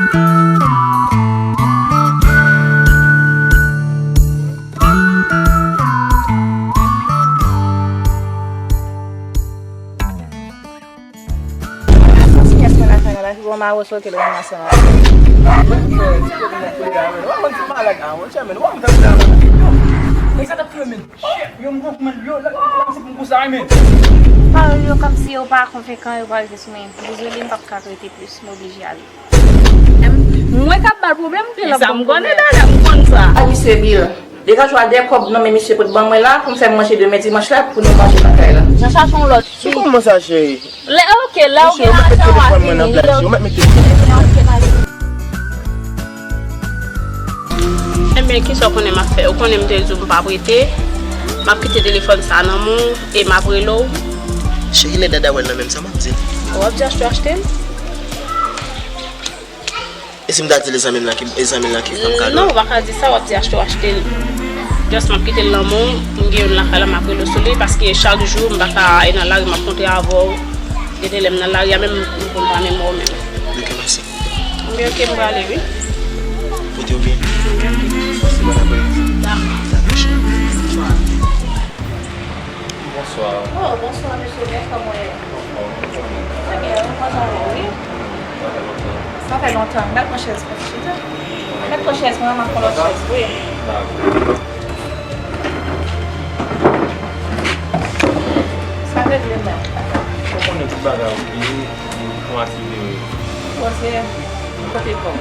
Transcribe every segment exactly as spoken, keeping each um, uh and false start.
Ti nyès mwen lakay la, la ki bon mawo sote l rann ansanm avè l. Mwen fè ti kote mwen koule a, men w ap konn ti malad a, monchè, men w ap konn sa. Men sa t ap fè men. Yo, m konprann yo, la, la, se pou m konsa, men. Pawòl yo kòmsi yo pa konvenkan, yo pral jis men. Dezole, m p ap ka rete plis, m oblije ale. Mwen k ap ba l pwoblèm, ou te la. Sa m konnen, dada, m konn sa. Ay, misye Bill. Degaje w a de kòb nan men misye pou t ban mwen la, pou m fè manje demen dimanch la, pou nou manje nan kay la. Jan chache yon lòt fi. Kòman sa, cheri? Lè, ok, lè ou gen lajan, w a fini. Lè ou gen lajan, w a fini. Enben, kisa w konnen m ap fè? Ou konnen m te di w m p ap rete. M ap kite telefòn sa nan men w e m ap rele w. Cheri, lè dada wè l nan men m, sa m ap di l? W ap di Astro achte l. E si m ta di l e zanmi m lan ki, e zanmi l lan ki fè m kado a? Non, ou pa ka di sa, w ap di Astro achte l. Just m ap kite l nan men w, m gen youn lakay la, m ap rele w sou li, paske chak jou m pa ka al nan lari, m ap kontre avè w. Gen de lè m nan lari a menm, m konn pa menm wè w menm. Ok, mèsi. Ebyen, ok, m prale, wi. Pote w byen. Mèsi, bon apremidi. Dakò. Dakò, cheri. Bonswa. Oh, bonswa, mesye. Byen, kòman w ye? Anfòm, anfòm. Trè byen, mwen kontan wè w, wi. Sa fè lontan. Sa fè lontan. M al pran chèz pou chita. Mèt pran chèz mwen, m ap pran lòt chèz, wi. Dakò. Sa regle menm. Ou konnen tout bagay, ok? Li konn atire, wi. Bon, se kote kò w.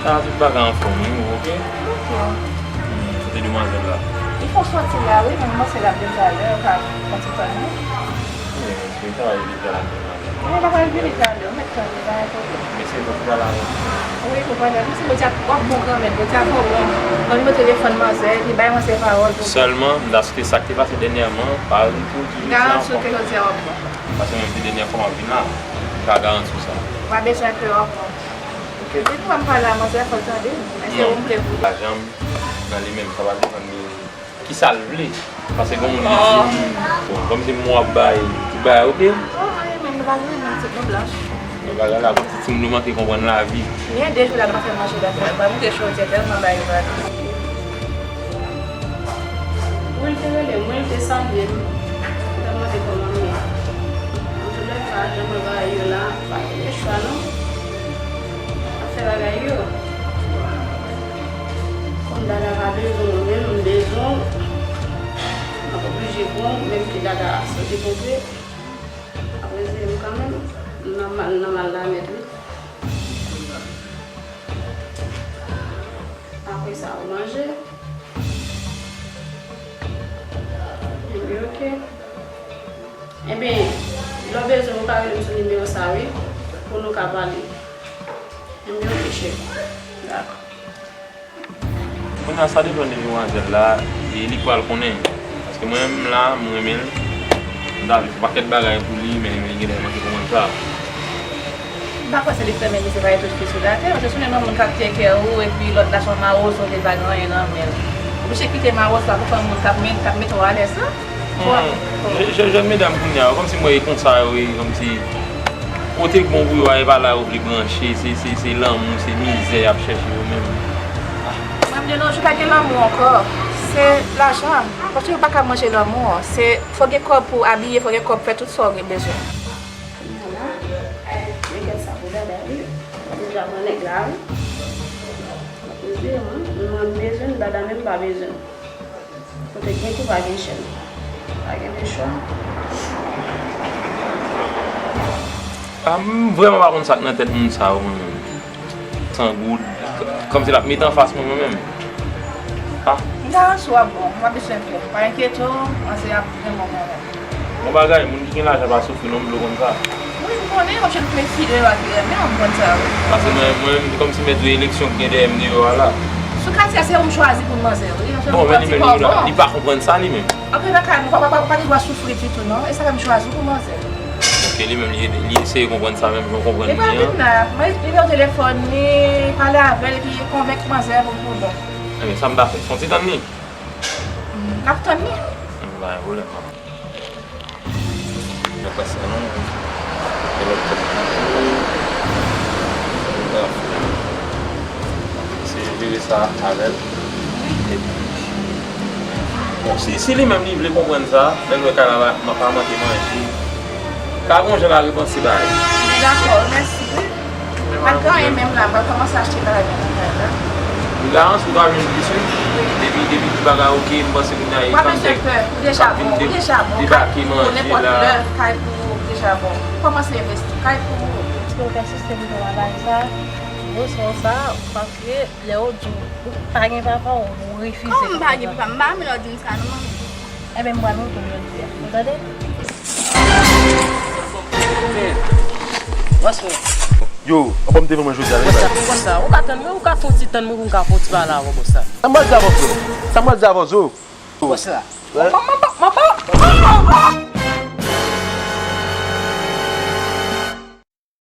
Sa tout bagay anfòm, wi, ok? Ok. Hmm, kote demwazèl la? Li fò sòti la, wi, men m panse l ap vin talè, ou ka pran ti tan, wi. Wi, men si l ta rive talè, men. Mwen pa pral vini talè, ou mèt tande, pa gen pwoblèm. Mesye, fò ti pale avè m. Wi, pou pale avè m. Mesye, Bondye ap, w ap bon granmèt, Bondye ap bon. Ban nimewo telefòn manzè, epi bay manzè pawòl pou. Sèlman, m ta swete sa k te pase dènyèman, pa retourne ankò. M garanti w ke jodi a w ap bon. Paske menm si dènyè fwa m ap vin la, m ka garanti w sa. W pa bezwen pè, w ap bon. Ok. Depi w ap pale a manzè, fò l tande. Men se ou m vle pou li. Pa janm nan li menm, sa pa depann de kisa l vle. Paske gen moun ki di, bon, kòmsi m w ap bay, tout bagay ok. Oh, anyen menm, nou pa gen menm tip, nou blanch. Men bagay la, kòmsi timoun yo manke konprann lavi. Gen de jou la, nou pa fè manje la, fè, pa moute chodyè, tèlman bagay yo pa. Wi, l te rele m, wi, l te salye m. Li te mande kòman m ye. Antoulèka, jan mwen bagay yo la, pa gen chwa non. Ap fè bagay yo. Kòm dada pa bezwen mwen menm, m bezwen w. M ap oblije pran w, menm ke dada a soti kontre. Ap rete m kanmenm. M nan mal, nan mal la nèt, wi. Apre sa, ou manje. Ebyen, ok. Ebyen, lè w bezwen, ou ka rele m sou nimewo sa, wi, pou nou ka pale. Ebyen, ok, cheri. Dakò. Kounye a, sa depann de demwazèl la, e li pral konnen. Paske mwen menm la, m renmen l. M ta vle fè pakèt bagay pou li, men li genlè manke konprann sa. M pa kwè se li k fè men misye pa gen tout fi sou latè. Paske si w gen yon moun k ap take care ou, epi lòt la se yon mawozo, li pa gen anyen nan men l. Ou oblije kite mawozo a pou fè yon moun k ap met, k ap mete w alèz la. Hmm. Jè-, jè-, jèn medam kounye a, kòmsi m wè e konsa yo ye, kòmsi kote k bon pou yo a, e pa la yo vle branche, se, se, se lanmou, se mizè y ap chèche yo menm. Mwen, m de nos jours, pa gen lanmou ankò. Se lajan. Paske yo pa ka manje lanmou an. Se, fò gen kòb pou abiye, fò gen kòb fè tout sa w gen bezwen. Kounye a la, men kèt sa pou dada, wi. Deja pran nèg la, wi. Mwen, mwen bezwen l, dada menm pa bezwen l. Kote gen kou pa gen chèn. Pa gen de chwa. Ah, m vrèman pa konn sa k nan tèt moun sa yo, mwen menm. San goud, k-, kòmsi l ap met anfas mwen, mwen menm. Ah. M ta rann sou ap bon, m ap bezwen fè. Pa enkyete w, manzè ap renmen w kanmenm. Bon bagay, moun ki gen lajan pa soufri non, m vle w konn sa. Wi, m konnen, w ap jwenn plen fi de lwa ki renmen w, m konn sa, wi. Paske mwen, mwen menm, se kòmsi mèt eleksyon ki gen dèyè m deyò a la. Sou katye a, se ou m chwazi pou m manzè, wi. Bon, men li menm, li, li pa konprann sa, li menm. Antre nan kay mwen, pa, pa, pa, pa gen dwa soufri ditou, non. E sa fè m chwazi w pou manzè. Ok, li menm, li, li eseye konprann sa menm jan w konprann li an. Li pa vin la. Mwen, nimewo telefòn li, pale avè l, epi konvenk manzè pou, pou bon. Ebyen, sa m ta fè? Fè yon ti tann li? M ap tann li. M pa gen pwoblèm, papa. Yo pa sa non. E lòt kòb. Yo pa fè. sa avè l. Epi, bon, si, si li menm li vle konprann sa, lè l wè kay la pa, pa manke manje, ka gon jan l a repanse bagay. Dakò, mèsi. M pa t gen anyen menm la, m pral kòmanse achte bagay mwen nan kay la. Ou la, ou ka jwenn plis, wi. Depi, depi tout bagay oke, m panse kounye a e kantèk k ap vin de-, debake manje la. Kay pou ou, deja bon. Kòmanse envesti, kay pou ou. Èske ou ka sistèm de bagay sa? Bon, se sa, paske lè yo di w pa gen papa, ou refize. Kòman m pa gen papa? M pa renmen lè w di m sa, non, manmi. Enben, m pral montre w jodi a. Ou tande? Bòs mwen. Yo, anpòm te mwen jodi a, wi. Bòs la, bòs la, ou ka tann mwen, ou ka fè yon ti tann mwen pou m ka fè yon ti pale avè w, bòs la. Sa m pral di avè w, frè? Sa m pral di avè w, Zo? Bòs la. Wè?